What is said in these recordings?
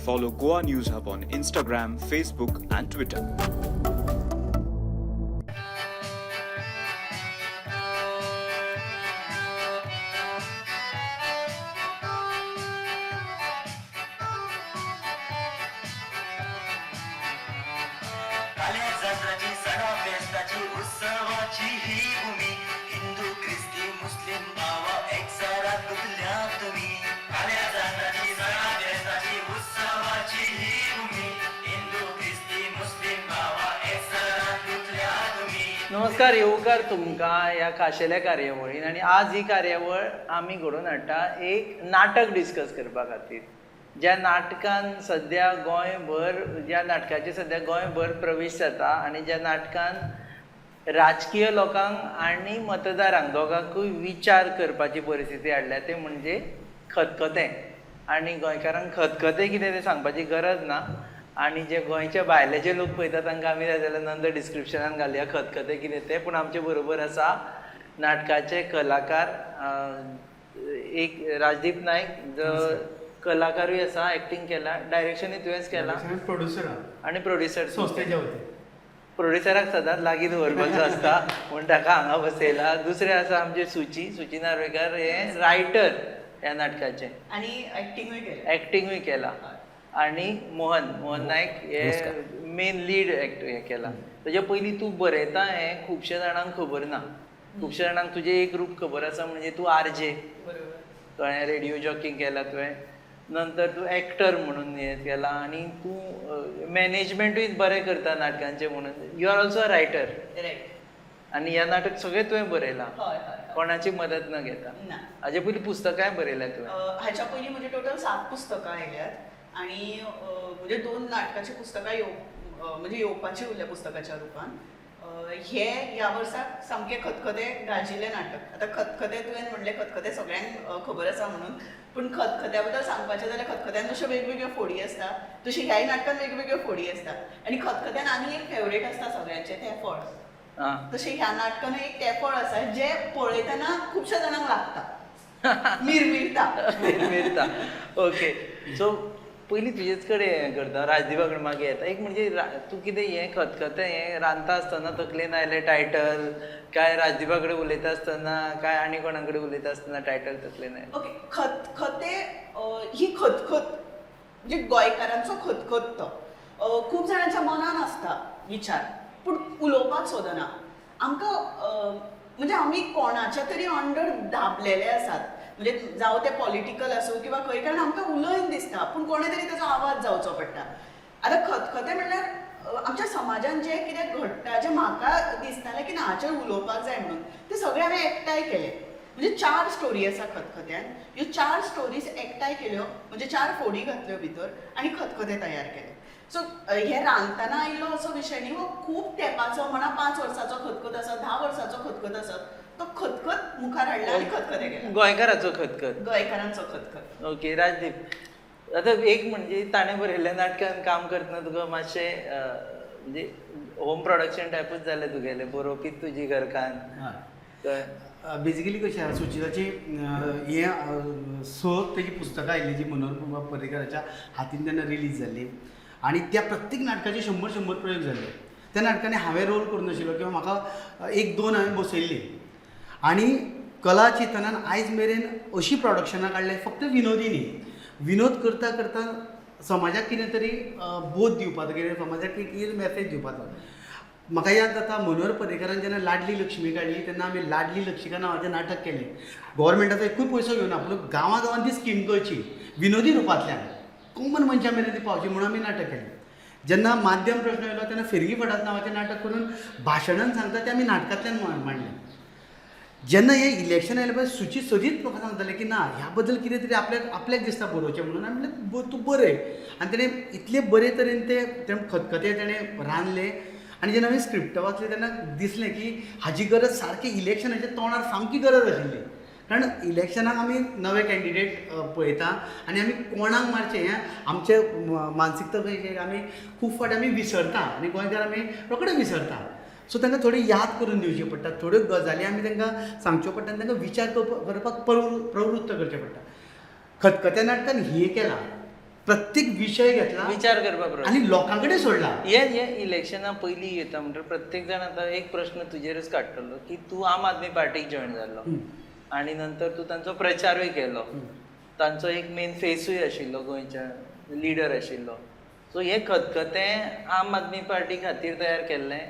Follow Goa News Hub on Instagram, Facebook, and Twitter. काल्या जात्राची, सणा फेस्ताची, उत्सवाची ही भूमी. हिंदू, ख्रिस्ती, मुस्लिम भावा, एकसारात गुंतल्या तुम्ही. काल्या जात्राची, सणा फेस्ताची, उत्सवाची ही भूमी. हिंदू, ख्रिस्ती, मुस्लिम भावा, एकसारात गुंतल्या तुम्ही. नमस्कार, येवकार तुमकां ह्या खाशेल्या कार्यावळीन. आनी आज ही कार्यावळ आमी घडोवन हाडटा एक नाटक डिस्कस करपा खातीर, ज्या नाटकान सद्या गोंयभर, ज्या नाटकाचे सद्या गोंयभर प्रवेश जाता आनी ज्या नाटकान राजकीय लोकांक आनी मतदारांक दोगांकूय विचार करपाची परिस्थिती हाडल्या, तें म्हणजे खतखतें. आनी गोंयकारांक खतखतें कितें तें सांगपाची गरज ना. आनी जे गोंयच्या भायले जे लोक पळयता तांकां आमी जाय जाल्यार नंतर डिस्क्रिप्शनान घालया खतखतें कितें तें. पूण आमचे बरोबर आसा नाटकाचे कलाकार एक राजदीप नायक, जो कलाकारूय आसा, एक्टींग केला, डायरेक्शनूय तुवेंच केलां. प्रोड्युसर. आनी प्रोड्युसर. संस्थेच्या वतीन. प्रोड्युसराक सदांच लागीं दवरपाचो आसता म्हूण ताका हांगा बसयला. दुसरें आसा आमचे सुची, सुची नार्वेकार, हे रायटर ह्या नाटकाचे. आणि ऍक्टिंगूय केलें. एक्टिंगूय केला. आनी मोहन, मोहन नायक हे मेन लीड एक्टर हे केला. तेच्या पयलीं तूं बरयता हें खुबश्या जाणांक खबर ना. खुबश्या जाणांक तुजें एक रूप खबर आसा, म्हणजे तूं आर जे. कळ्ळें? रेडियो जॉकिंग केला तुवें, नंतर तूं एक्टर म्हणून हें केलां आनी तूं मॅनेजमेंटूय बरें करता नाटकांचें, म्हणून you are also a writer. आनी ह्या नाटक सगळें तुवें बरयलां? हय हय हय. कोणाची मदत न घेता? ना. हाजे पयलीं पुस्तकांय बरयल्या तुवें? हाच्या पयलीं म्हजी टोटल सात पुस्तकां आयल्यात आणि म्हणजे दोन नाटकाची पुस्तकां येव म्हणजे येवपाची उरल्या पुस्तकाच्या रुपान. हे ह्या वर्साक सामकें खतखतें गाजिल्लें नाटक. आतां खतखतें तुवें म्हणलें, खतखतें सगळ्यांक खबर आसा म्हणून, पूण खतखत्या बद्दल सांगपाचें जाल्यार खतखत्यान जश्यो वेगवेगळ्यो फोडी आसता तशी ह्याय नाटकान वेगवेगळ्यो फोडी आसता. आनी खतखत्यान आनी एक फेवरेट आसता सगळ्यांचें, तें फळ. तशें ह्या नाटकान एक तेफळ आसा जें पळयतना खुबश्या जाणांक लागता, मिरमिरता. मिरता. ओके, सो पयलीं तुजेच कडेन हें करता, राजदीपा कडेन मागीर येता. एक म्हणजे तूं कितें हें खतखतें हें रांदता आसतना तकलेन आयलें टायटल, काय राजदीपा कडेन उलयता आसतना, काय आनी कोणा कडेन उलयता आसतना टायटल तकलेन आयलें? ओके, खतखतें ही खतखत म्हणजे गोंयकारांचो खतखत तो खूब जाणांच्या मनान आसता विचार, पूण उलोवपाक सोदना. आमकां म्हणजे आमी कोणाच्या तरी अंडर दाबलेले आसात, म्हणजे जावं ते पॉलिटिकल आसूं किंवा खंय, कारण आमकां उलयन दिसता पूण कोणें तरी ताचो आवाज जावचो पडटा. आतां खतखतें म्हणल्यार आमच्या समाजान जें कितें घडटा, जें म्हाका दिसतालें की ना हाचेर उलोवपाक जाय म्हणून, तें सगळें हांवें एकठांय केलें. म्हणजे चार स्टोरी आसा खतखत्यान, ह्यो चार स्टोरीज एकठांय केल्यो, म्हणजे चार फोडी घातल्यो भितर आनी खतखतें तयार केलें. सो हें रांदतना आयिल्लो असो विशय न्ही, हो खूब तेंपाचो, म्हणा 5 वर्साचो खतखत आसत, 10 वर्साचो खतखत आसत, तो खतखत मुखार हाडला आनी खतखतें केलां. गोंयकाराचो खतखत. गोंयकारांचो खतखत. ओके राजदीप, आतां एक म्हणजे ताणें बरयल्ल्या नाटकान काम करतना तुका मातशें म्हणजे होम प्रोडक्शन टायपूच जालें तुगेलें, बरोवपी तुजी घरकान्न? कळ्ळें? बेजिकली कशें आसा, सुचिताची हें स तेजी पुस्तकां आयिल्ली जी मनोहर पर्रीकाराच्या हातीन तेन्ना रिलीज जाल्ली आनी त्या प्रत्येक नाटकाचे 100 100 प्रयोग जाल्ले. त्या नाटकांनी हांवें रोल करूं नाशिल्लो किंवा म्हाका एक दोन हांवें बसयल्ली. आनी कला चेतनान आयज मेरेन अशीं प्रोडक्शनां काडल्या फक्त विनोदी न्ही, विनोद करता करता समाजाक कितें तरी बोध दिवपाचो, कितें समाजाक कितें मॅसेज दिवपाचो. म्हाका याद जाता मनोहर पर्रीकारान जेन्ना लाडली लक्ष्मी काडली तेन्ना आमी लाडली लक्षिका नांवाचें नाटक केलें. गोवोरमेंटाचो एकूय पयसो घेवना, पूण गांवां गांवांत ती स्कीम कळची विनोदी रुपांतल्यान कॉमन मनशां मेरेन ती पावची म्हणून आमी नाटक केलें. जेन्ना माध्यम प्रश्न येयलो तेन्ना फिरंगी फटास नांवाचें नाटक करून भाशणान सांगता तें आमी नाटकांतल्यान मांडलें. जेन्ना हें इलेक्शन आयलें पळय, सुची सदींच म्हाका सांगतालें की ना ह्या बद्दल कितें तरी आपल्याक दिसता बरोवचें म्हणून. हांवें म्हणलें तूं बरय. आनी तेणें इतले बरे तरेन तें खतखतें तेणें रांदलें. आनी जेन्ना हांवें स्क्रिप्ट वाचली तेन्ना दिसलें की हाजी गरज सारकी इलेक्शनाच्या तोंडार सामकी गरज आशिल्ली. कारण इलेक्शनाक आमी नवे कॅन्डिडेट पळयता आनी आमी कोणाक मारचें हें आमचें मानसिकता कशी आमी खूब फावटी आमी विसरता आनी गोंयकार आमी रोखडे विसरता. सो तांकां थोडी याद करून दिवची पडटा, थोड्यो गजाली आमी तांकां सांगच्यो पडटा आनी तांकां विचार करपाक प्रवृत्त करचें पडटा. खतखत्या नाटकान हें केलां. प्रत्येक विशय घेतला, विचार करपा प्रश्न आनी लोकां कडेन सोडला. हे हे इलेक्शना पयलीं येता म्हणटर प्रत्येक जाण आतां एक प्रश्न तुजेरच काडटलो की तूं आम आदमी पार्टीक जॉयन जाल्लो आनी नंतर तूं तांचो प्रचारूय केलो, तांचो एक मेन फेसूय आशिल्लो, गोंयच्या लिडर आशिल्लो. सो हे खतखतें आम आदमी पार्टी खातीर तयार केल्लें?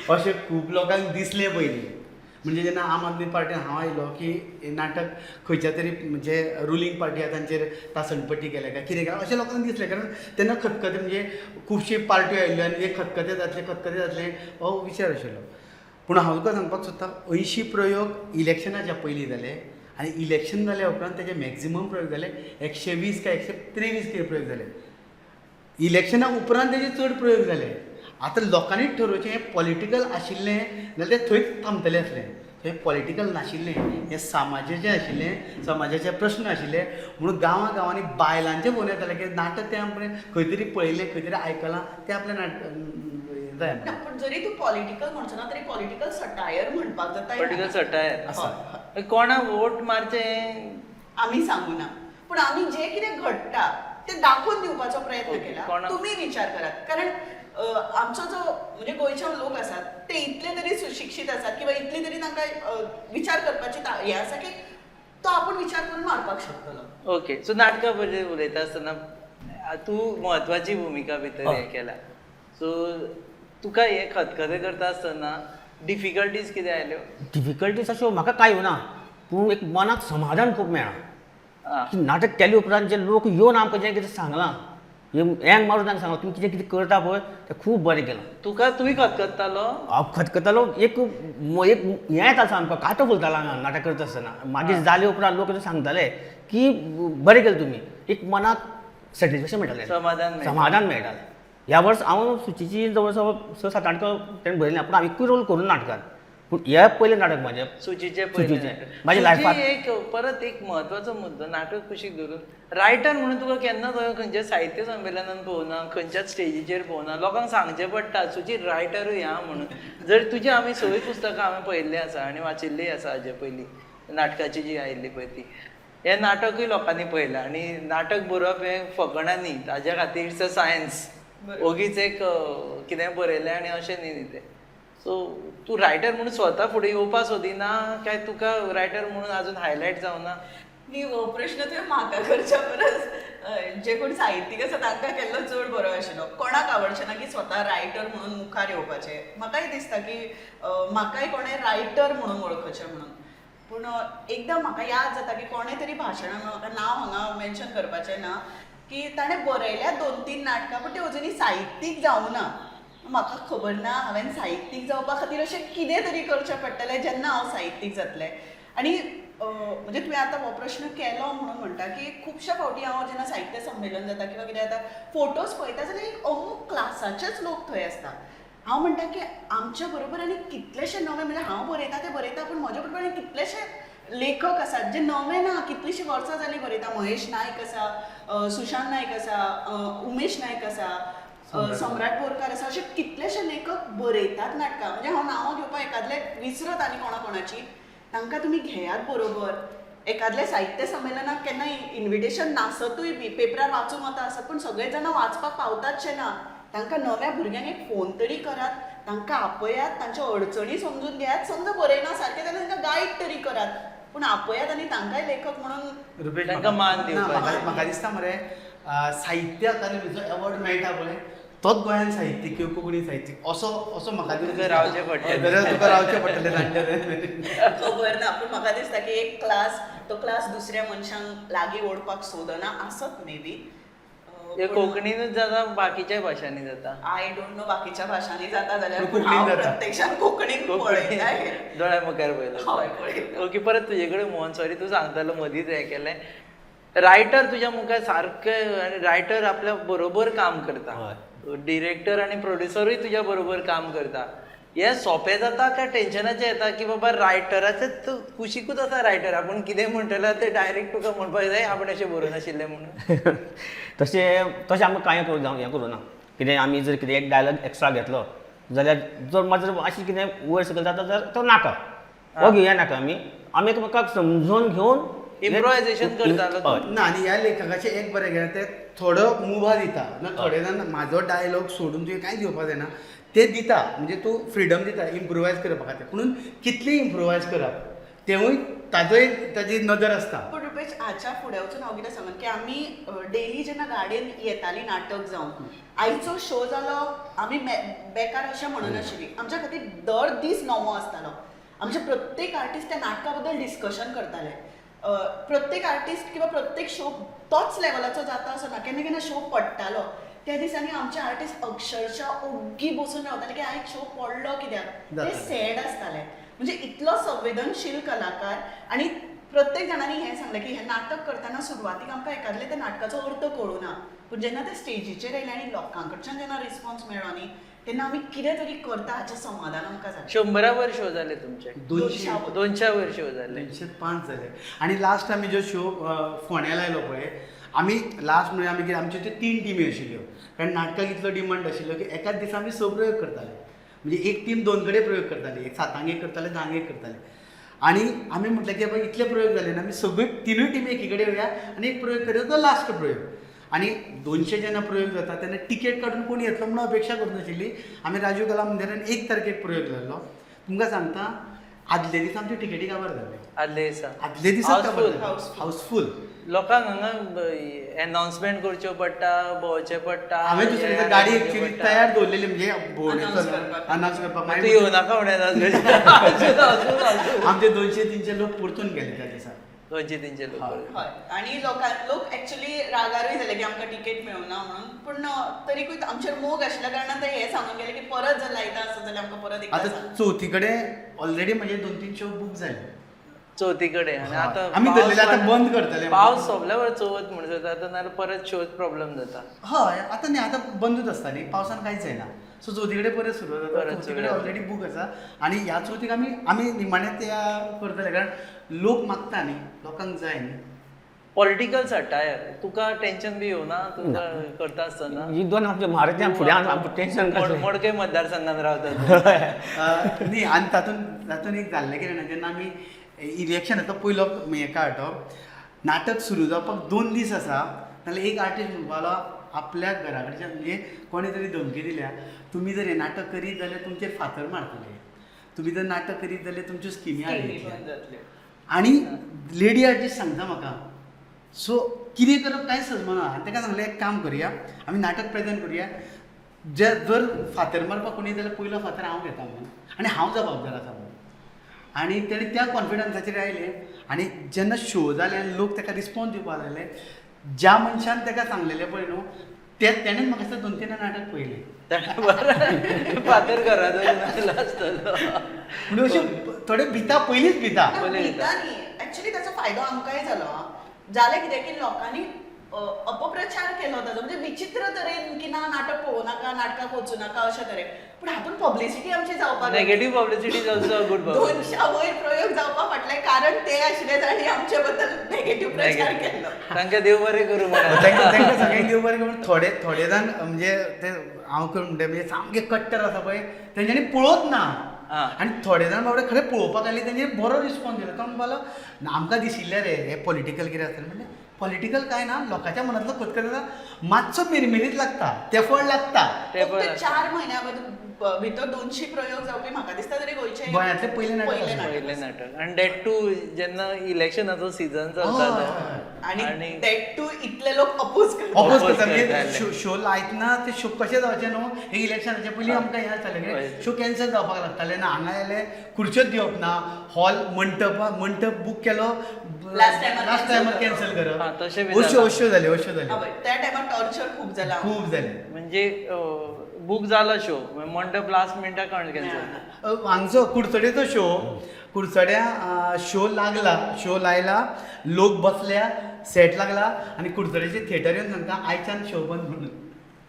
अशें खूब लोकांक दिसलें पयलीं. म्हणजे जेन्ना आम आदमी पार्टीन हांव आयलो की हें नाटक खंयच्या तरी म्हणजे रुलींग पार्टी आहा तांचेर तासणपट्टी केल्या काय कितें केलां अशें लोकांक दिसलें. कारण तेन्ना खतखतें म्हणजे खुबशी पार्ट्यो आयिल्ल्यो आनी हे खतखतें जातलें खतखतें जातलें हो विचार आशिल्लो. पूण हांव तुका सांगपाक सोदतां, 80 प्रयोग इलेक्शनाच्या पयलीं जाले आनी इलेक्शन जाल्या उपरांत तेजे मॅक्झिमम प्रयोग जाले 120 काय 123 कितें प्रयोग जाले. इलेक्शना उपरांत तेजे चड प्रयोग जाले. आतां लोकांनीच ठरोवचें हें पॉलिटिकल आशिल्लें जाल्यार तें थंयच थांबतलें आसलें. हें पॉलिटिकल नाशिल्लें, हें समाजाचें आशिल्लें, समाजाचे प्रश्न आशिल्ले. म्हणून गांवां गांवांनी बायलांचे फोन येताले की नाटक तें आपणें खंय तरी पळयलें, खंय तरी आयकलां, तें आपलें नाटक जाय. ना, पूण जरी तूं पॉलिटिकल म्हणचो ना तरी पॉलिटिकल सटायर म्हणपाक जाता. पॉलिटिकल सटायर आसा. कोणाक वोट मारचें आमी सांगूना, पूण आमी जें कितें घडटा तें दाखोवन दिवपाचो प्रयत्न केला. तुमी विचार करात, कारण आमचो जो म्हणजे गोंयचे लोक आसात ते इतले तरी सुशिक्षीत आसात किंवा इतले तरी तांकां विचार करपाची हें आसा की तो आपूण विचार करून मारपाक शकतलो. ओके, सो नाटका बद्दल उलयता आसतना तूं म्हत्वाची भुमिका भितर हें केला, सो तुका हे खतखतें करता आसतना डिफिकल्टीज कितें आयल्यो? डिफिकल्टीज अश्यो म्हाका कांय येवना, पूण एक मनाक समाधान खूब मेळ्ळां की नाटक केले उपरांत जे लोक येवन आमकां जें कितें सांगलां, एंग मारून तांकां सांगलां तुमी कितें कितें करता पळय तें खूब बरें केलां. तुका तुवें खतखत्तालो? हांव खतखतालो, एक एक हें येतालें सामको कांटो फुलतालो हांगा नाटक करता आसतना. मागीर जाले उपरांत लोक सांगताले की बरें केलें तुमी, एक मनाक सॅटिस्फेक्शन मेळटालें, समाधान समाधान मेळटालें. ह्या वर्स हांव सुचीची जवळ जवळ 6-7 नाटकां तेणें बरयलीं, पूण हांव एकूय रोल करूं नाटकान. पूण हे पयलें नाटक म्हाजें सुचीचें पयलें. म्हाज्या लायफांत एक परत एक म्हत्वाचो मुद्दो, नाटक कुशीक धरून रायटर म्हणून तुका केन्नाच हांवें खंयच्या साहित्य संमेलनान पळोवना, खंयच्याच स्टेजीचेर पळोवना. लोकांक सांगचें पडटा सुची रायटरूय ह्या म्हणून. जर तुजी आमी सगळीं पुस्तकां हांवें पळयल्लीं आसा आनी वाचिल्लीं आसा हाजे पयलीं, नाटकाची जी आयिल्ली पळय ती, हें नाटकूय लोकांनी पळयलां. आनी नाटक बरोवप हें फकाणां न्ही, ताज्या खातीर it's a science. ओगीच एक कितें बरयलें आनी अशें न्ही तें. सो तूं रायटर म्हणून स्वता फुडें येवपा सोदिना काय तुका रायटर म्हणून अजून हायलायट जावना? न्ही, हो प्रश्न तुवें म्हाका करच्या परस जे कोण साहित्यीक आसा तांकां केल्लो चड बरो आशिल्लो. कोणाक आवडचें ना की स्वता रायटर म्हणून मुखार येवपाचें. म्हाकाय दिसता की म्हाकाय कोणें रायटर म्हणून वळखचें म्हणून. पूण एकदां म्हाका याद जाता की कोणें तरी भाशणान, म्हाका नांव हांगा मेन्शन करपाचें ना, की ताणें बरयल्या 2-3 नाटकां पूण त्यो अजुनूय साहित्यीक जावना. म्हाका खबर ना हांवें साहित्यीक जावपा खातीर अशें कितें तरी करचें पडटलें जेन्ना हांव साहित्यीक जातलें. आनी म्हणजे तुवें आतां हो प्रश्न केलो म्हणून म्हणटा की खुबश्या फावटी हांव जेन्ना साहित्य संमेलन जाता किंवा कितें जाता फोटोज पळयता जाल्यार एक अमूक क्लासाचेच लोक थंय आसता. हांव म्हणटा की आमच्या बरोबर आनी कितलेशे नवे, म्हणजे हांव बरयता ते बरयता, पूण म्हज्या बरोबर आनी कितलेशे लेखक आसात जे नवे ना, कितलींशीं वर्सां जालीं बरयता. महेश नायक आसा, सुशांत नायक आसा, उमेश नायक आसा, सम्राट बोरकार आसा, अशे कितलेशे लेखक बरयतात नाटकां. म्हणजे हांव नांवां घेवपाक एकादले विसरत आनी कोणा कोणाची, तांकां तुमी घेयात बरोबर. एकादल्या साहित्य संमेलनाक केन्ना इन्विटेशन नासतूय बी, पेपरार वाचूंक वता आसत, पूण सगळे जाणां वाचपाक पावतातशें ना. तांकां नव्या भुरग्यांक एक फोन तरी करात, तांकां आपयात, तांच्यो अडचणी समजून घेयात. समजा बरयना सारकें जाल्यार तांकां गायड तरी करात, पूण आपयात आनी तांकांय लेखक म्हणून तांकां मान दिवपाक. म्हाका दिसता मरे साहित्य अकादमीचो एवॉर्ड मेळटा पळय तोच गोंयान साहित्यीक किंवा कोंकणी साहित्यीक असो असो म्हाका तुका रावचें पडटलें, तुका रावचें पडटलें. खबर ना, पूण म्हाका दिसता की एक क्लास तो क्लास दुसऱ्या मनशांक लागीं ओडपाक सोदना आसत मे बी. कोंकणीनूच जाता बाकीच्या भाशांनी जाता? I don't know बाकीच्या भाशांनी जाता जाल्यार, हांव प्रत्यक्षान कोंकणीन पळयता, दोळ्या मुखार पळयला. ओके, परत तुजे कडेन मोहन, सॉरी तूं सांगतालो मदींच हें केलें. रायटर तुज्या मुखार सारकें, आनी रायटर आपल्या बरोबर काम करता, डिरेक्टर आनी प्रोड्युसरूय तुज्या बरोबर काम करता. हें सोंपें जाता काय टेन्शनाचें येता की बाबा रायटराचें कुशिकूच आसा रायटर, आपूण कितें म्हणटलो तें डायरेक्ट तुका म्हणपाक जाय आपूण अशें बरोवं नाशिल्लें म्हणून? तशें तशें आमकां कांय करूं जावं हें करूं ना. कितें आमी जर कितें एक डायलॉग एक्स्ट्रा घेतलो जाल्यार जर मात जर अशें कितें वयर सकयल जाता जाल्यार तो नाका, हो घेवया नाका. आमी आमी एकामेकाक समजून घेवन इम्प्रोवायझेशन करतालो तो. हय. ना, आनी ह्या लेखकाचें एक बरें कितें, ते थोडो मुभा दिता ना, थोडे जाण म्हाजो डायलॉग सोडून तुवें कांय दिवपा जायना, ते दिता, म्हणजे तूं फ्रिडम दिता इम्प्रोवायज करपा खातीर. पुणून कितली इम्प्रोवायज करप तेवूय ताजो एक ताजी नदर आसता. पूण रुपेश, हाच्या फुडें वचून हांव कितें सांगन की आमी डेली जेन्ना गाडयेन येताली नाटक जावन, आयचो शो जालो, आमी बेकार अशें म्हणनाशिल्ली. आमच्या खातीर दर दीस नवो आसतालो. आमचे प्रत्येक आर्टिस्ट त्या नाटका बद्दल डिस्कशन करताले. प्रत्येक आर्टिस्ट किंवा प्रत्येक शो तोच लेवलाचो जाता असो ना, केन्ना केन्ना शो पडटालो. त्या दिसांनी आमचे आर्टिस्ट अक्षरशः ओग्गी बसून रावताले की आयज शो पडलो कित्याक, ते जातालें. सॅड आसताले. म्हणजे इतलो संवेदनशील कलाकार. आनी प्रत्येक जाणांनी हें सांगलें की हें नाटक करतना सुरवातीक आमकां एकादले त्या नाटकाचो अर्थ कळूं ना, पूण जेन्ना ते स्टेजीचेर आयले आनी लोकां कडच्यान जेन्ना रिस्पॉन्स मेळ्ळो न्ही, तेन्ना आमी कितें तरी करता हाचें समाधान आमकां जालें. 100 वर शो जाले तुमचे? 200. 200 वर शो जाले. 205 जाले. आनी लास्ट आमी जो शो फोंड्या लायलो पळय, आमी लास्ट म्हणजे आमी कितें, आमच्यो त्यो 3 टिमी आशिल्ल्यो, कारण नाटकाक इतलो डिमांड आशिल्लो की एकाच दिसा आमी 6 प्रयोग करताले. म्हणजे एक टीम 2 कडेन प्रयोग करताली, एक 7 एक करताले, 10 एक करताले. आनी आमी म्हटलें की बाबा इतले प्रयोग जाले ना, आमी सगळी 3 टिमी एकी कडेन येवया आनी एक प्रयोग करूया, तो लास्ट प्रयोग. आनी 200 जेन्ना प्रयोग जाता तेन्ना टिकेट काडून कोण येतलो म्हणून अपेक्षा करूं नाशिल्ली. आमी राजीव कला मंदिरान 1 तारखेक प्रयोग लायलो. तुमकां सांगता, आदले दिसा आमच्यो टिकेटी काबार जाल्यो. आदले दिसा? आदले दिसा काबार. Housefull. हाऊसफूल. लोकांक हांगा एनाउन्समेंट करच्यो पडटा, भोंवचें पडटा. हांवें दुसरे दिसा गाडी एक्चुअली तयार दवरलेली, म्हणजे Announce करपाक. अनाउन्स करपाक. तूं येवं नाका म्हणून announce. आमचे 200-300 लोक परतून गेले त्या दिसा. 200-300 लोक. हय, आनी लोक एक्चुअली रागारूय जाले की आमकां टिकेट मेळुना म्हणून, पूण तरीकूय आमचेर मोग आशिल्ल्या कारणान ते हें सांगून गेले की परत जर लायता आसत जाल्यार आमकां परत एकदां आतां सांग. चवथी कडेन ऑलरेडी म्हजे 2-3 शो बूक जाले. चवथी कडेन. आनी आतां आमी पावस धरलेले आतां बंद करतले. पावस सोंपल्या बरोबर चवथ म्हणून जाता आतां, नाल्यार परत शोज प्रॉब्लेम जाता. हय, आतां न्ही, आतां बंदूच आसता न्ही पावसान, कांयच जायना. सो चवथी कडेन परत सुरवात जाता. परत चवथी कडेन सुरवात. ऑलरेडी बूक आसा. आनी ह्या चवथीक आमी आमी निमाणे त्या करतले, कारण लोक मागता न्ही, लोकांक जाय न्ही. पॉलिटिकल सटायर तुका टेन्शन बी येवना तुका करता आसतना? ही दोन आमचे म्हारग फुडें आमकां टेन्शन कसलें. मडकय मतदारसंघात रावता तूं. न्ही, आनी तातूंत तातूंत एक जाल्लें कितें जाणा, जेन्ना आमी इलेक्शनाचो पयलो हें काडटो, नाटक सुरू जावपाक 2 दीस आसा, नाल्यार एक आर्टिस्ट म्हणपाक लागलो आपल्या घरा कडच्यान, म्हणजे कोणी तरी धमकी दिल्या, तुमी जर हें नाटक करीत जाल्यार तुमचेर फातर मारतले, तुमी जर नाटक करीत जाल्यार तुमच्यो स्किमी स्किमी हाडटले. बंद जातल्यो. आनी लेडी आर्टिस्ट सांगता म्हाका, सो कितें करप कांय समजना. आनी ताका सांगलें, एक काम करुया, आमी नाटक प्रेजेंट करुया, जे जर फातर मारपाक कोणी जाल्यार पयलो फातर हांव घेता म्हणून, आनी हांव जबाबदार आसा म्हणून. आनी तेणें त्या कॉन्फिडन्साचेर आयलें. आनी जेन्ना शो जाले आनी लोक ताका रिस्पॉन्स दिवपाक लागले, ज्या मनशान ताका सांगलेलें पळय न्हू, ते तेणें म्हाका दिसता 2-3 नाटक पळयलें. ताणें बरें फातर घरा दवरून आयलो आसतलो. म्हणजे अशें थोडे भिता, पयलींच भिता. ना, पयलीं भिता न्ही, एक्चुअली ताचो फायदो आमकांय जालो. आं. जालें कितें की लोकांनी अपप्रचार केलो ताचो, म्हणजे विचित्र तरेन की ना नाटक पळोवं नाका, नाटकाक वचूं नाका अशे तरेन, पूण हातूंत पब्लिसिटी आमची जावपाक लागली. Negative publicity is also good publicity. 200 वयर प्रयोग जावपा फाटलें कारण ते आशिल्ले जांणी आमचे बद्दल नेगेटीव प्रचार केल्लो. तांकां देव बरें करूं म्हणा. तांकां तांकां सगळ्यांक देव बरें करूं. थोडे थोडे जाण म्हणजे ते हांव कर म्हणटा, म्हणजे सामके कट्टर आसा पळय, तेंच्यांनी पळोवच ना. आनी थोडे जाण बाबडे खरें पळोवपाक आयले, तेंच्यांनी बरो रिस्पॉन्स दिलो. तो म्हणपाक लागलो, आमकां दिशिल्लें रे हें पॉलिटिकल कितें आसतलें. म्हणलें पॉलिटिकल काय ना, लोकांच्या मनांतलो खतखत आसा, मातसो मिरमिरीत लागता, तेफळ लागता. ते पण फक्त 4 म्हयन्या भितर 200 प्रयोग जावपी म्हाका दिसता तरी गोंयचे गोंयांतलें पयलें नाटक पयलें आसा. नाटक. पयलें नाटक. आनी that two जेन्ना इलेक्शनाचो सिजन चलता तो. आनी that two इतले लोक अपोज करतात. ऑपोज Oppose करता. म्हणजे करताले. शो शो लायतना ते शो कशें जावचें न्हू, हे इलेक्शनाचे पयलीं आमकां हें जातालें, शो कॅन्सल जावपाक लागताले ना. हांगा आयले खुर्च्योच दिवप ना, हॉल मंटप मंटप बूक केलो, Last time last टायमार कॅन्सल करप. हा, तशें बी अश्यो जालां. अश्यो जाल्यो, अश्यो जाल्यो. हय, त्या टायमार टॉर्चर खूब जाला. खूब जाले. म्हणजे बूक जालो शो, मंडप लास्ट मिनटाक कॅन्सल. हांगचो कुडचडेचो शो, कुडचड्या शो लागला, शो लायला, लोक बसल्या, सेट लागला, आनी कुडचड्याचे थिएटर येवन सांगता आयच्यान शो बंद म्हणून.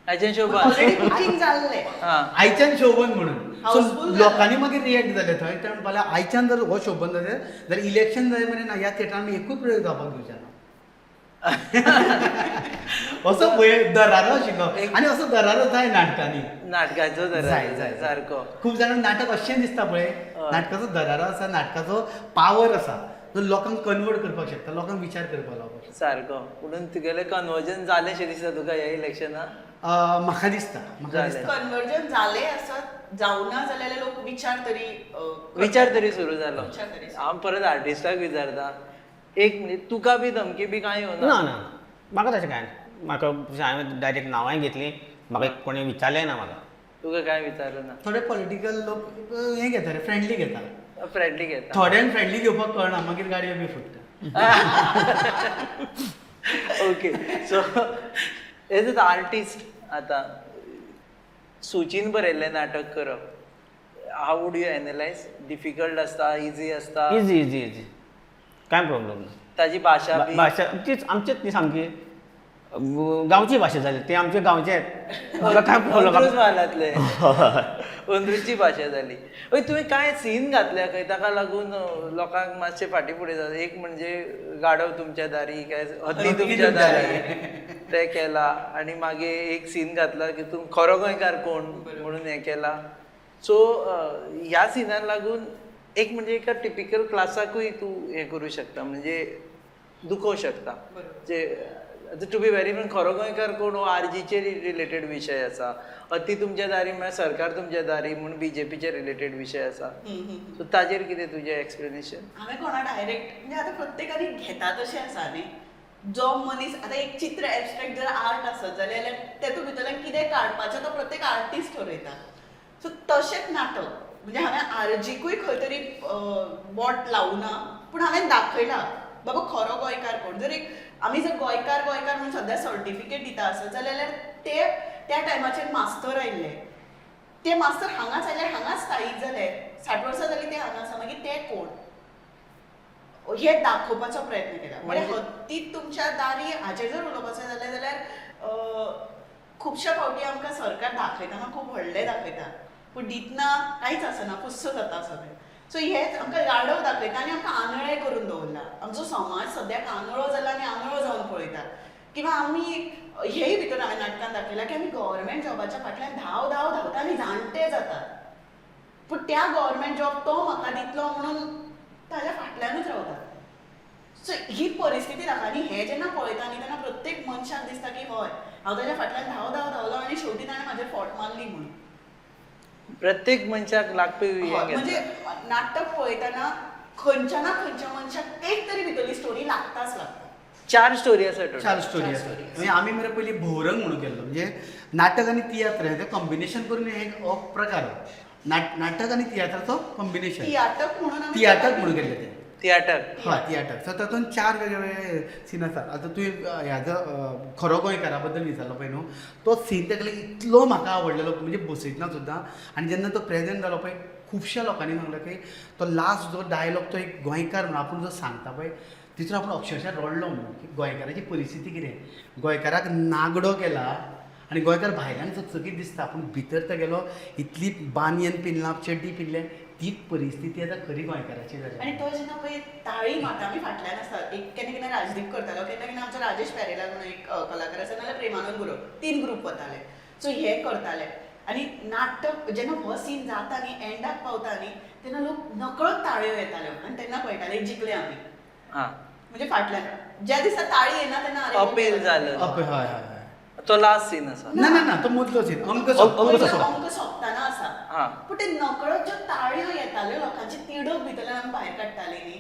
हाचें शो ऑलरेडी बुकींग जाल्लें. हां. आयच्यान शो बंद म्हणून. सो Houseful जालें. लोकांनी मागीर रिएक्ट जाले थंय, ते म्हणपाक लागले आयच्यान जर हो शो बंद जाले जाल्यार इलेक्शन जाय मेरेन ह्या थिएटरान आमी एकूय प्रयोग जावपाक दिवचे ना. असो दरारो आशिल्लो. आनी असो दरारो जाय नाटकांनी. नाटकाचो जाय दरारो जाय सारको. खूब जाणांक नाटक अशें दिसता पळय, नाटकाचो दरारो आसा, नाटकाचो पावर आसा. जो लोकांक कन्वर्ट करपाक शकता, लोकांक विचार करपाक लावपाक शकता. सारको. म्हणून तुगेलें कन्वर्जन जालें शें दिसता तुका ह्या इलेक्शनाक? म्हाका दिसता, म्हाका जालें. दिसता. कन्वर्जन जालें आसत, जावना जाल्यार लोक विचार तरी करतात. विचार तरी सुरू जालो. विचार तरी सुरू. हांव परत आर्टिस्टाक विचारता एक, म्हणजे तुका बी धमकी बी कांय येवना? ना ना, म्हाका तशें कांय ना. म्हाका हांवें डायरेक्ट नांवांय घेतलीं, म्हाका कोणें विचारलें ना म्हाका. तुका कांय विचारलं ना? थोडे पॉलिटिकल लोक हें घेता रे, फ्रेंडली घेता. फ्रेंडली घेता. थोड्यांक फ्रेंडली घेवपाक कळना, मागीर गाडयो बी फुट्टा. Okay, so as a artist आतां सुचीन बरयल्लें नाटक करप, how would you analyse? Difficult आसता, इजी आसता? इजी इजी इजी, कांय प्रॉब्लम ना. ताजी भाशा बी? भाशा तीच आमचीच न्ही, सामकी गांवची भाशा जाली ती, आमचे गांवचे, म्हाका काय अंत्रुज प्रॉब्लम. म्हालांतले, अंत्रुजची भाशा जाली. हय, तुवें कांय सीन घातल्या खंय, ताका लागून लोकांक मातशें फाटीं फुडें जाता. एक म्हणजे गाडव तुमच्या दारी काय हत्ती तुमच्या दारी तें केला, आनी मागीर एक सीन घातला की तूं खरो गोंयकार कोण म्हणून हें केला. सो ह्या सिनाक लागून एक म्हणजे एका टिपिकल क्लासाकूय तूं हें करूं शकता, म्हणजे दुखोवं शकता. जे टू बी व्हेरी फ्रेंक, खरो गोंयकार कोण हो आरजीचेर रिलेटेड विशय आसा, हत्ती तुमच्या दारी म्हळ्यार सरकार तुमच्या दारी म्हूण बीजेपीचे रिलेटेड विशय आसा. सो ताजेर कितें तुजें एक्सप्लेनेशन? हांवें कोणा डायरेक्ट, म्हणजे आतां प्रत्येकानी घेता तशें आसा न्ही. जो मनीस आतां एक चित्र एबस्ट्रेक्ट जर आर्ट आसत जाल्यार तेतूंत भितरल्यान कितें काडपाचें तो प्रत्येक आर्टिस्ट ठरयता. सो तशेंच नाटक, म्हणजे हांवें आरजीकूय खंय तरी बोट लावना, पूण हांवें दाखयलां बाबा खरो गोंयकार कोण. जर एक आमी जर गोंयकार गोंयकार म्हणून सद्या सर्टिफिकेट दिता आसत जाल्यार ते त्या टायमाचेर मास्तर आयिल्ले, ते मास्तर हांगाच आयले, हांगाच स्थायीक जाले, 60 वर्सां जाली ते हांगा आसा, मागीर ते कोण हे दाखोवपाचो प्रयत्न केला. म्हणजे हत्ती तुमच्या दारी हाचेर जर उलोवपाचें जालें जाल्यार खुबश्या फावटी आमकां सरकार दाखयतना खूब व्हडलें दाखयता, पूण दितना कांयच आसना, पुस्स जाता सगळें. सो हेच आमकां गाडव दाखयता आनी आमकां आंधळे करून दवरला. आमचो समाज सद्याक आंधळो जाला आनी आंधळो जावन पळयता. किंवा आमी हेय भितर हांवें नाटकान दाखयलां की आमी गव्हर्मेंट जॉबाच्या फाटल्यान धांव धांव धांवता आनी जाणटे जातात, पूण त्या गव्हर्मेंट जॉब तो म्हाका दितलो म्हणून ताज्या फाटल्यानूच रावता. सो ही परिस्थिती दाखय, आनी हें जेन्ना पळयता न्ही तेन्ना प्रत्येक मनशाक दिसता की हय, हांव ताज्या फाटल्यान धांव धांव धांवलो आनी शेवटी ताणें म्हाजेर फोट मारली म्हणून. प्रत्येक मनशाक लागपी हें हय, घेता. म्हणजे नाटक पळयतना खंयच्या ना खंयच्या मनशाक एक तरी भितरली स्टोरी लागताच लागता. चार स्टोरी आसा टोटल. चार स्टोरी चार आसा. story. म्हणजे आमी मरे पयलीं भोवरंग म्हणून केल्लो, म्हणजे नाटक आनी तियात्र हें कॉम्बिनेशन करून एक हो प्रकार, नाटक आनी तियात्राचो कॉम्बिनेशन. तियाटक म्हणून आमी तियाटक म्हणून केल्लें तें. तियाटर. हय, तियाटक. सो तातूंत चार वेगळे वेगळे सीन आसात. आतां तुवें ह्याजो खरो गोंयकारा बद्दल विचारलो पळय न्हू, तो सीन तेगेलो इतलो म्हाका आवडलेलो, म्हणजे बसयतना सुद्दां. आनी जेन्ना तो प्रेजेंट जालो पळय, खुबश्या लोकांनी सांगलें की तो लास्ट जो डायलॉग, तो एक गोंयकार म्हणून आपूण जो सांगता पळय, तितून आपूण अक्षरशा रडलो म्हणून की गोंयकाराची परिस्थिती कितें, गोंयकाराक नागडो केला आनी गोंयकार भायल्यान चकचकीत दिसता पूण भितर तेगेलो इतली बानयन पिनला, चड्डी पिनल्या, तीच परिस्थिती आतां खरी गोंयकाराची जाल्या. आनी तो जेन्ना पळय ताळी मारता, आमी फाटल्यान आसता. एक केन्ना केन्ना राजदीप करतालो, केन्ना केन्ना आमचो राजेश पॅरेला म्हणून एक कलाकार आसा, नाल्यार प्रेमानंद गुरव, 3 ग्रूप वताले. सो हे करताले. आनी नाटक जेन्ना हो सीन जाता न्ही, एंडाक पावता न्ही, तेन्ना लोक नकळत ताळयो येताल्यो आनी तेन्ना कळटाले जिखले आमी. म्हणजे फाटल्यान ज्या दिसा ताळी येना तेन्ना अरे अपील जालें. हय हय हय. तो लास्ट सीन आसा. ना ना ना, तो मदलो सीन, अंक अंक सोंपता. अंक सोंपतना आसा. पूण ते नकळत ज्यो ताळयो येताल्यो लोकांची तिडक भितरल्यान आमी भायर काडटाली न्ही,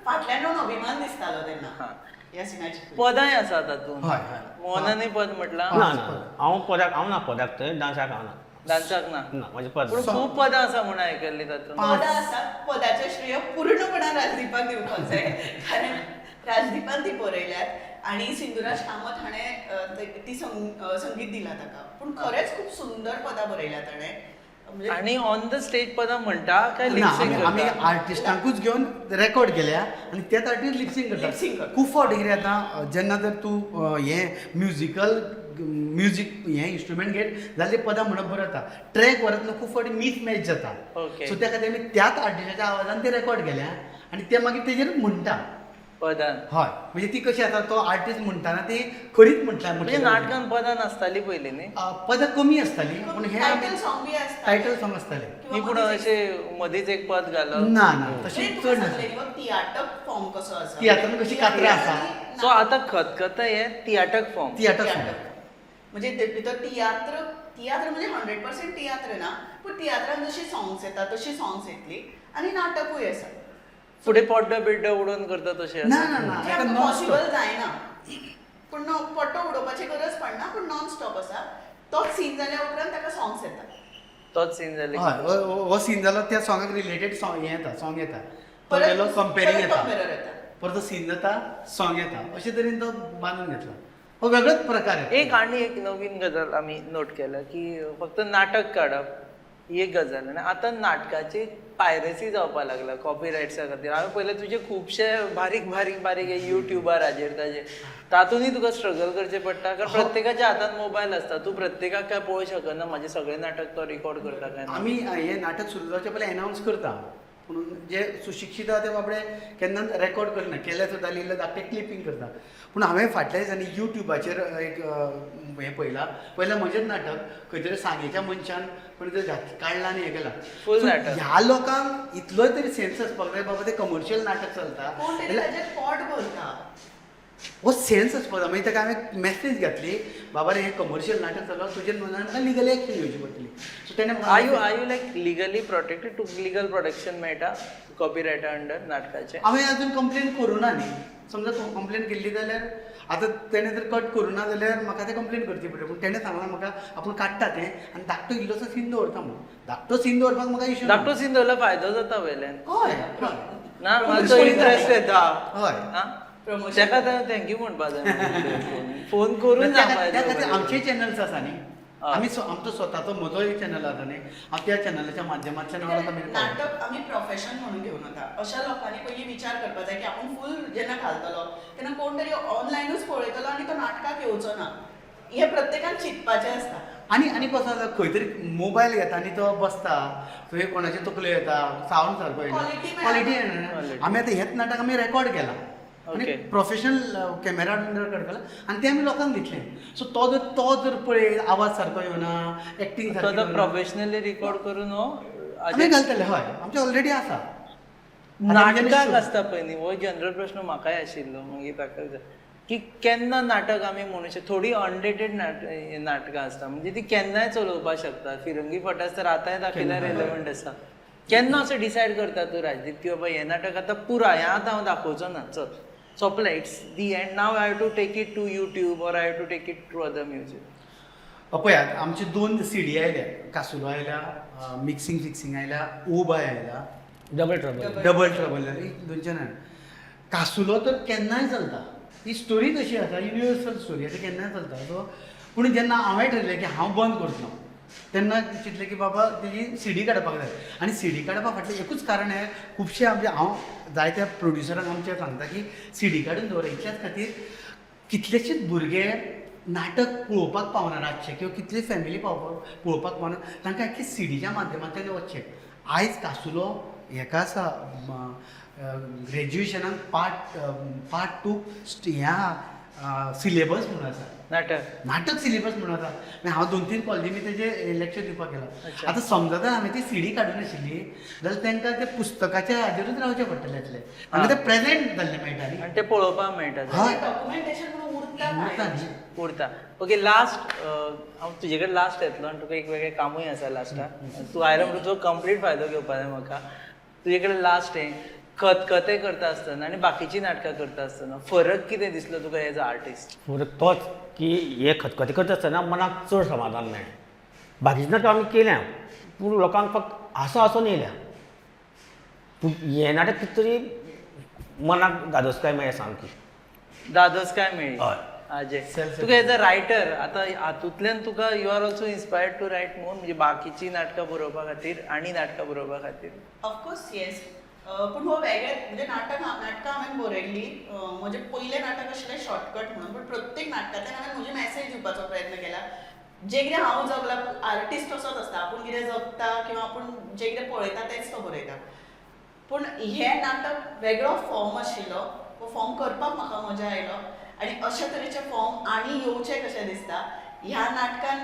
फाटल्यान रावन अभिमान दिसतालो तेन्ना ह्या सिनाची. पदांय आसा तातूंत. हय हय. मोहनानूय पद म्हटलां. ना ना, हांव पदाक, हांव ना पदाक, थंय डांसाक हांव ना. डांसाक ना? ना, म्हजें पद. पूण खूब पदां आसा म्हूण आयकल्लीं तातूंत. पदां आसा, पदाचें श्रेय पूर्णपणान राजदीपाक दिवपाक जाय, कारण राजदीपान ती बरयल्यात आनी सिंधुराज कामत हाणें ती संगीत दिलां ताका. पूण खरेंच खूब सुंदर पदां बरयल्या ताणें. आनी ऑन the stage पदां म्हणटा काय लिपसिंग करता? आमी आर्टिस्टांकूच घेवन रेकॉर्ड केल्या आनी तेच आर्टिस्ट लिपसिंग करता. खूब फावटी कितें जाता, जेन्ना जर तूं हें म्युजिकल म्युजीक हें इंस्ट्रुमेंट घेत जाल्यार ते पदां म्हणप बरें जाता. ट्रॅक व्हरत न्हू, खूब फावटी मिसमॅच जाता. सो त्या खातीर आमी त्याच आर्टिस्टाच्या आवाजान ते रेकॉर्ड केल्या आनी ते मागीर तेजेर म्हणटा. पदान. हय, म्हणजे ती कशी आसा, तो आर्टिस्ट म्हणटाना ती खरीच म्हटल्या. म्हणजे नाटकान पदां नासताली पयलीं न्ही? पदां कमी आसताली, पूण हे टायटल सॉंग बी आसता. टायटल सॉंग आसताले. किंवा न्ही, पूण मदींच अशें मदींच एक पद घालप. ना ना, तशें म्हणजे चड तुका नासलें. सांगलें न्ही, तियाटक फॉर्म कसो आसा. तियात्रान कशी कातरां आसा. सो आतां खतखतें हें तियाटक फॉर्म. तियाटर सॉंग. म्हणजे ते भितर तियात्र, तियात्र म्हणजे 100% तियात्र ना, पूण तियात्रान जशी सॉंग्स येता तशी सॉंग्स येतली आनी नाटकूय आसा. फुडें पड्डो बिड्डो उडोवन करता तशें ना आसा. ना ना, म्हणजे एका आमकां नॉन पॉसिबल जायना, पूण पड्डो उडोवपाची गरज पडना, पूण नॉन स्टॉप आसा. तोच सीन जाल्या उपरांत ताका सॉंग्स येता. तोच सीन जाले. हय, हो सीन जालो, त्या सॉंगाक रिलेटेड सॉंग हें येता, सॉंग येता. तो परत गेलो, कंपेरींग परत येता. कंपेरर येता. परत सीन जाता, सॉंग येता, अशे तरेन तो बांदून घेतला. हो वेगळोच प्रकार येता. एक आनी एक नवीन गजाल आमी नोट केल्या की फक्त नाटक काडप ही एक गजाल आनी आतां नाटकाची पायरसी जावपाक लागला कॉपीरायट्सा खातीर. हांवें पळयलें तुजे खुबशे बारीक बारीक बारीक हे युट्युबार हाजेर ताजेर, तातूंतय तुका स्ट्रगल करचें पडटा, कारण प्रत्येकाच्या हातान मोबायल आसता. तूं प्रत्येकाक काय पळोवंक शकना म्हाजें सगळें नाटक तो रिकॉर्ड करता काय ना. आमी हें नाटक सुरू जावचे पयलीं एनावन्स करता, पूण जे सुशिक्षीत आहा ते बाबडे केन्नाच रेकॉर्ड करना, केल्यार सुद्दां इल्लें धाकटें क्लिपींग करता. पूण हांवें फाटल्या दिसांनी युट्युबाचेर एक हें पळयलां, पयलें म्हजेंच नाटक खंय तरी सांगेच्या मनशान कोणी तरी काडलां आनी हें केलां. Full So, नाटक. ह्या लोकांक इतलोय तरी सेन्स आसपाक जाय, बाबा तें कमर्शियल नाटक चलता कोण तरी जाल्यार ताजेर पोट भरता. हो सेन्स आसपाक जाय. मागीर ताका हांवें मॅसेज घातली, बाबा रे हें कमर्शियल नाटक चलता, तुजेर मनान म्हाका लिगल एक्शन घेवची पडटली. सो तेणें म्हाका are you like legally protected? तुका लिगल प्रोटेक्शन मेळटा कॉपीरायटा अंडर नाटकाचें? हांवें अजून कंप्लेन करूं ना न्ही. समजा तूं कंप्लेन केल्ली जाल्यार आतां तेणें जर कट करूं ना जाल्यार म्हाका तें कंप्लेन करची पडटली. पूण तेणें सांगलां म्हाका आपूण काडटा तें आनी धाकटो इल्लोसो सीन दवरता म्हूण. धाकटो सीन दवरपाक म्हाका इशू. धाकटो सीन दवरल्यार फायदो जाता वयल्यान. हय हय. ना, मातसो इंट्रस्ट येता. हय. आं? Promotion. ताका thank you म्हणपा जाय, फोन करून त्या सांगपा त्या खातीर जाय. आमचे चॅनल्स आसा न्ही, हय. आमी आमचो स्वताचो म्हजो एक चॅनल आसा न्ही, हांव त्या चॅनलाच्या माध्यमांतल्यान आमी नाटक आमी प्रोफेशन म्हणून घेवन वता. अशा लोकांनी पयलीं विचार करपाक जाय की आपूण फूल जेन्ना घालतलो तेन्ना कोण तरी ऑनलायनूच पळयतलो आनी तो नाटकाक येवचो ना, हें प्रत्येकान चिंतपाचें आसता. आनी आनी कसो आसा, खंय तरी मोबायल घेता आनी तो बसता, थंय कोणाचे तकल्यो येता, सावंड सारको येना, Quality मेळना. क्वॉलिटी येना. Quality. आमी आतां हेच नाटक आमी रेकॉर्ड केलां आनी प्रोफेशनल कॅमेरा रेकॉर्ड केला आनी तें आमी लोकांक दितलें. सो तो जर पळय आवाज सारको येवना, एक्टींग तो सारकी आतां येवना, प्रोफेशनली रिकॉर्ड करून हो आमी घालतले. हय, आमचे ऑलरेडी आसा. नाटकाक आसता पळय न्ही, हो जनरल प्रश्न म्हाकाय आशिल्लो, मागीर ताका विचार की केन्ना नाटक आमी म्हणू शकता. थोडी अनडेटेड नाटकां आसता, म्हणजे ती केन्नाय चलोवपाक शकता. फिरंगी फटास तर आतांय दाखयल्यार रेलेवंट आसा. केन्ना असो डिसायड करता तूं राजदीप की बाबा हें नाटक आतां पुराय, हें आतां हांव दाखोवचो ना, चल सोंपलें, it's the end, now I have to take it to YouTube or I have to take it to other music? पळयात, आमची 2 सीडी आयल्या, कासुलो आयल्या, मिक्सिंग फिक्सिंग आयल्या, ओ बाय आयला, डबल ट्रबल. डबल ट्रबल जाली दोनच्या जाण. कासुलो तर केन्नाय चलता, ही स्टोरी तशी आसा, युनिवर्सल स्टोरी आसा, केन्नाय चलता. सो पूण जेन्ना हांवें ठरयलें की हांव बंद करतलो, तेन्ना चिंतलें की बाबा तेजी सीडी काडपाक जाय. आनी सीडी काडपा फाटलें एकूच कारण हें, खुबशे आमचे, हांव जायत्या प्रोड्युसरांक आमच्या सांगता की सीडी काडून दवरा, इतल्याच खातीर कितलेशेच भुरगे नाटक पळोवपाक पावना रातचे, किंवा कितले फॅमिली पळोवपाक पावना, तांकां एटलीस्ट सीडीच्या माध्यमांतल्यान वचचें. आयज कासुलो हेका आसा, ग्रॅज्युएशनाक पार्ट 2 ह्या सिलेबस म्हणून आसा. नाटक. नाटक सिलेबस म्हणून आसा. मागीर हांव 2-3 कॉलेजींनी तेजें लेक्चर दिवपाक गेलो. अच्छा. आतां समजा जर हांवें ती सीडी काडून आशिल्ली जाल्यार तांकां ते पुस्तकाच्या हाजेरूच रावचें पडटलें आसलें, तांकां ते प्रेजेंट जाल्लें मेळटा न्ही. आनी तें पळोवपाक मेळटा. हय. डॉक्युमेंटेशन म्हणून उरता उरता कांय. न्ही. उरता. ओके, लास्ट, हांव तुजे कडेन लास्ट येतलो आनी तुका एक वेगळें कामूय आसा लास्टाक. तूं आयलो म्हणून तुजो कंप्लीट फायदो घेवपा जाय म्हाका. तुजे कडेन लास्ट हें, खतखतें करता आसतना आनी बाकीचीं नाटकां करता आसतना फरक कितें दिसलो तुका एज अ आर्टिस्ट? फरक तोच की हे खतखतें करता आसतना मनाक चड समाधान मेळ्ळें. बाकीचीं नाटकां आमी केल्या पूण लोकांक फक्त हांसो हांसून येयल्या, पूण हें नाटक कितें तरी मनाक धादोसकाय मेळ्ळ्या सामकी. धादोसकाय मेळ्ळी. हय. आजे Self. तुका एज अ रायटर आतां हातूंतल्यान तुका you are also inspired to write more, म्हणजे बाकीचीं नाटकां बरोवपा खातीर आनी नाटकां बरोवपा खातीर? ऑफकोर्स येस, पूण हो वेगळे म्हणजे नाटकां हांवें बरयल्लीं. म्हजें पयलें नाटक आशिल्लें शॉर्टकट म्हणून, पूण प्रत्येक नाटकांतल्यान हांवें म्हजी मॅसेज दिवपाचो प्रयत्न केला. जें कितें हांव जगलां, आर्टिस्ट तसोच आसता, आपूण कितें जगता किंवा आपूण जें कितें पळयता तेंच तो बरयता. पूण हें नाटक वेगळो फॉर्म आशिल्लो. परफॉर्म करपाक म्हाका मजा आयलो आनी अशे तरेचे फॉर्म आनी येवचे कशें दिसता. ह्या नाटकान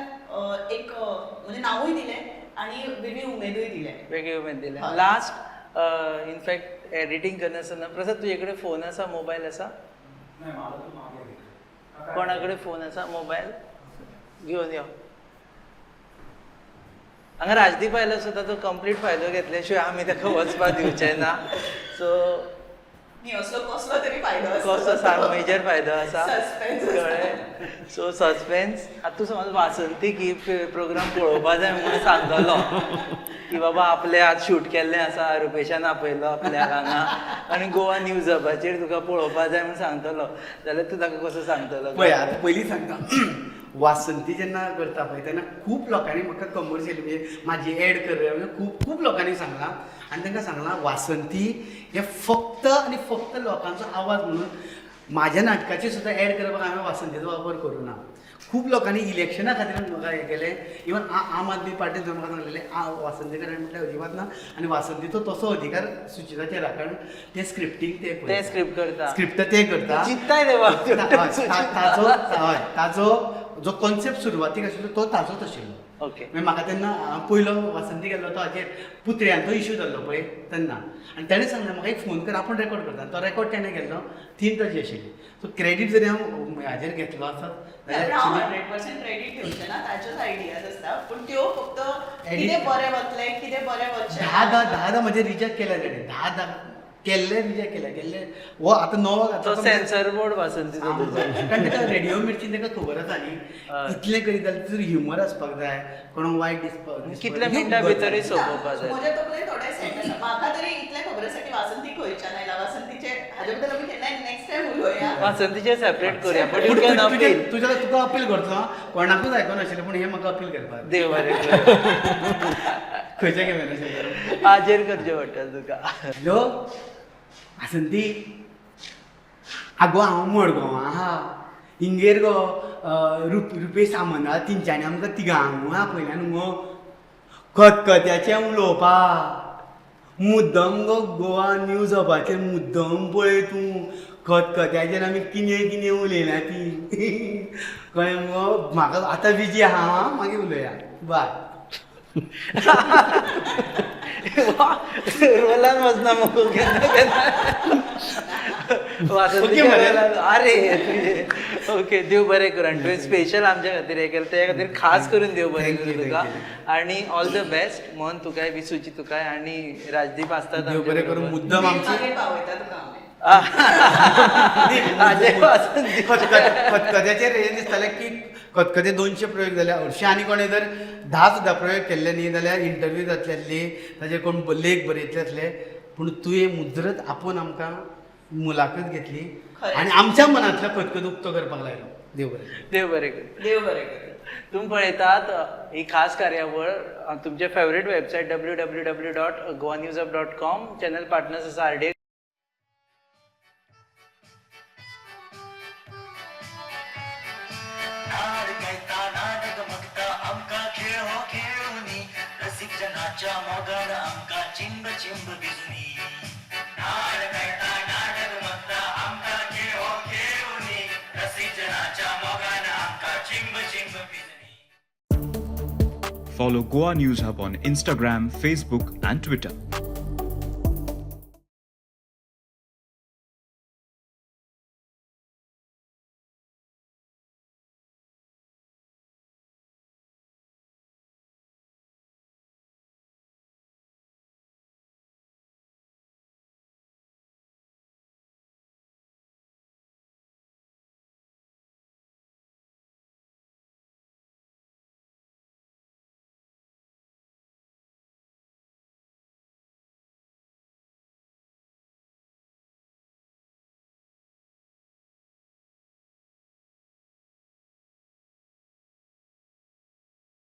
एक म्हणजे नांवूय दिलें आनी वेगळी उमेदूय दिले. वेगळी उमेद दिल्या. हय. लास्ट इनफॅक्ट एडिटींग करनासतना प्रसाद, तुजे कडेन फोन आसा, मोबायल आसा? कोणा कडेन फोन आसा, मोबायल घेवन यो हांगा. राजदीप आयलो सुद्दां तो कंप्लीट फायदो घेतले शिवाय आमी ताका वचपाक दिवचे ना. सो न्ही, असलो कसलो तरी फायदो आसता. कसो सांग, मेजर फायदो आसा. Suspense आसता. कळ्ळें? So suspense. आतां तूं समज वासंतीक ही प्रोग्राम पळोवपा जाय म्हणून सांगतलो की बाबा आपले आज शूट केल्लें आसा, रुपेशान आपयलो आपल्याक हांगा आनी गोवा न्यूज हबाचेर तुका पळोवपा जाय म्हणून सांगतलो जाल्यार तूं ताका कसो सांगतलो? पळय, आतां पयलीं सांगता, वासंती जेन्ना करता पळय तेन्ना खूब लोकांनी म्हाका कमर्शियल म्हणजे म्हाजी एड कर म्हणजे खूब खूब लोकांनी सांगलां आनी तांकां सांगलां वासंती हे फक्त आनी फक्त लोकांचो आवाज म्हणून म्हाज्या नाटकाची सुद्दां एड करपाक हांवें वासंतीचो वापर करूं ना. खूब लोकांनी इलेक्शना खातीर म्हाका हें केलें. इवन आम आदमी पार्टीन सुद्दां म्हाका सांगलेलें वासंती कडेन म्हटल्यार अजिबात ना आनी वासंतीचो तसो अधिकार सुचिताचेर आहा, कारण ते स्क्रिप्टींग ते ते स्क्रिप्ट करता. स्क्रिप्ट ते करता. चिंत्ताय रे बाबा. ताजो, हय, ताजो जो कॉन्सेप्ट सुरवातीक आशिल्लो तो ताजोच आशिल्लो. मागीर म्हाका तेन्ना हांव पयलो वासंती गेल्लो तो हाजेर पुतळ्यांचो इशू जाल्लो पळय तेन्ना, आनी तेणें सांगलें म्हाका एक फोन कर, आपूण रेकॉर्ड करता. तो रेकॉर्ड तेणें केल्लो, थीम ताजी आशिल्ली. सो क्रेडीट जरी हांव हाजेर घेतलो आसत जाल्यार हांव actually 100% क्रेडीट घेवचें ना, ताच्योच आयडियाज आसता, पूण त्यो फक्त Edit- कितें बरें वतलें, कितें बरें वचचें धा धा धा धा म्हजे रिजेक्ट केल्या तेणें, धा धा केल्ले रिजेक्ट केल्या केल्ले. हो आतां नवो तो सेन्सर बोर्ड वासंतीचो तुजो. कारण ताका रेडिओ मिरची ताका खबर आसा न्ही, इतलें करीत जाल्यार तितून ह्युमर आसपाक जाय, कोणाक वायट दिसपाक कितल्या मिनटां भितरूय सोंपोवपा जाय. म्हज्या तकलेन थोडे सेट आसा. म्हाका तरी इतलें खबर आसा की वासंती खंयच्यान आयला, वासंतीचे हाजे बद्दल आमी केन्नाय नेक्स्ट टायम उलोवया. वासंतीचेर सेपरेट करूया, बट you can appeal. तुज्या तुका अपील करतलो, कोणाकूच आयकनाशिल्लें पूण हें म्हाका अपील करपाक. देव बरें करूं. खंयच्या कॅमेराचेर? हाजेर करचें पडटलें तुका. हॅलो वासंती, आगो हांव मडगांव आहा, हिंगेर गो रुपेश सामंत आहा, तेंच्यांनी आमकां तिगांकूय आपयल्या न्हू गो खतखत्याचें उलोवपाक. मुद्दम गो गोवा न्यूज हबाचेर मुद्दम पळय तूं, खतखत्याचेर आमी कितें कितें उलयल्या ती कळ्ळें मुगो. म्हाका आतां बिजी आहा आं, मागीर उलोवया, बाय. रोलान वचना मगो केन्ना केन्ना वासंतीच्या Okay मरे. रोलान. अरे तुजे ओके, देव बरें करूं. आनी तुवें स्पेशल आमच्या खातीर हें केलें त्या खातीर खास करून देव बरें Thank you, करूं तुका. Thank you. आनी ऑल the best मन तुकाय बी, सुची तुकाय आनी राजदीप आसतात देव बरें करूं. आमच्या मुद्दम आमची मागीर पावयता तुका आमी. हाजेर वासंती. खतखत्याचेर हें दिसतालें की खतखते 200 प्रयोग जाले. हरशीं आनी कोणें जर 10 सुद्दां प्रयोग केल्ले न्ही जाल्यार इंटरव्यू जातली आसली, ताजेर कोण लेख बरयतले आसले, पूण तुवें मुजरत आपोवन आमकां मुलाखत घेतली खरें. आनी आमच्या मनांतलो खतखत उक्तो करपाक लायलो. देव बरें. देव बरें करूं. देव बरें करूं. तुमी पळयतात ही खास कार्यावळ तुमच्या favourite website www.goanewshub.com. Channel partners आसा आर डी. नाड गायता नाटक मगता आमकां खेळ हो खेळुनी, रसिक जनाच्या मोगान आमकां चिंब चिंब भिजुनी. नाड गायता नाटक मगता आमकां खेळ हो खेळुनी, रसिक जनाच्या मोगान आमकां चिंब चिंब भिजुनी. Follow Goa News Hub on Instagram, Facebook, and Twitter.